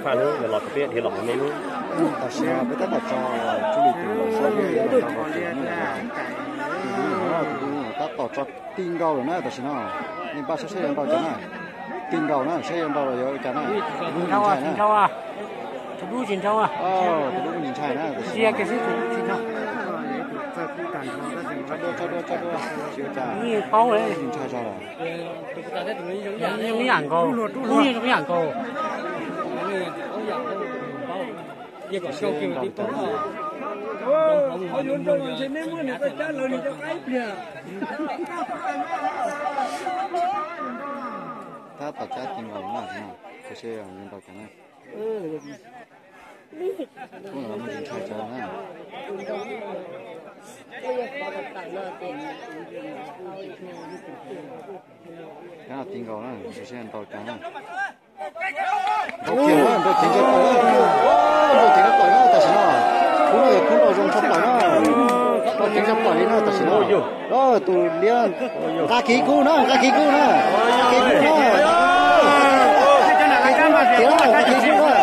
Faj hnub yog los kov peb dhia los hauv me hnub. Tam sim no peb tab tom tso tsuj li tus so ib yam li tus tus tus tus tab tom tso ti nkaus lawm na tam sim no. Nej npaj saib saib yuav nrau cas na. Ti nkaus na, saib yuav nrau los yuav ua cas na. Tus lub me ntshai na. Tus lub me ntshai na tam sim no. Tso dua, tso dua, tso dua, tsis ua cas. Lub me ntshai tso lawm. Zoo ib yam nkaus, kub yeej zoo ib yam nkaus. Tab tom cab ti nkaus na, saib yuav nrau cas na. Kub los muaj ntshai tso na. Cab ti nkaus na, saib yuav nrau cas na. Nrau kiag na, nrau kiag nrau kiag na, nrau kiag nrau kiag na tam sim no. Kub no yog kub nrau zoo tshaj plaws na. Nrau kiag tshaj plaws li na tam sim no. Tus liab nqa kiag kub na, nqa kiag kub na, nqa kiag kub na. Nqa kiag kub na, tiav na, nqa kiag kub na.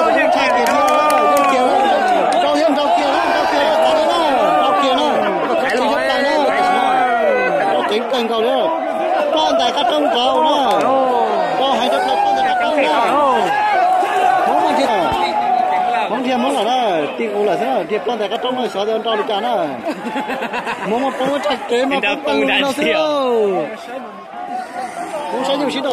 Tus zoo tshaj kiag thiab, zoo kiag na, nrau thiab nrau kiag na, nrau kiag na, tas li na, nrau kiag na, nrau kiag na. Nrau ceev kawg nkaus li. Ploj ntais qab roob nrau na. Nrau heev rau plaws ploj ntais qab roob na. Hmoob dhia, Hmoob dhia Hmoob lawm na, ti nqus lawm xwb na, dhia ploj ntais qab roob na, xyov yog nrau li cas na. Hmoob mas poob tshaj kev mas poob poob li no xwb. Hmoob saib nyuj sib nrau.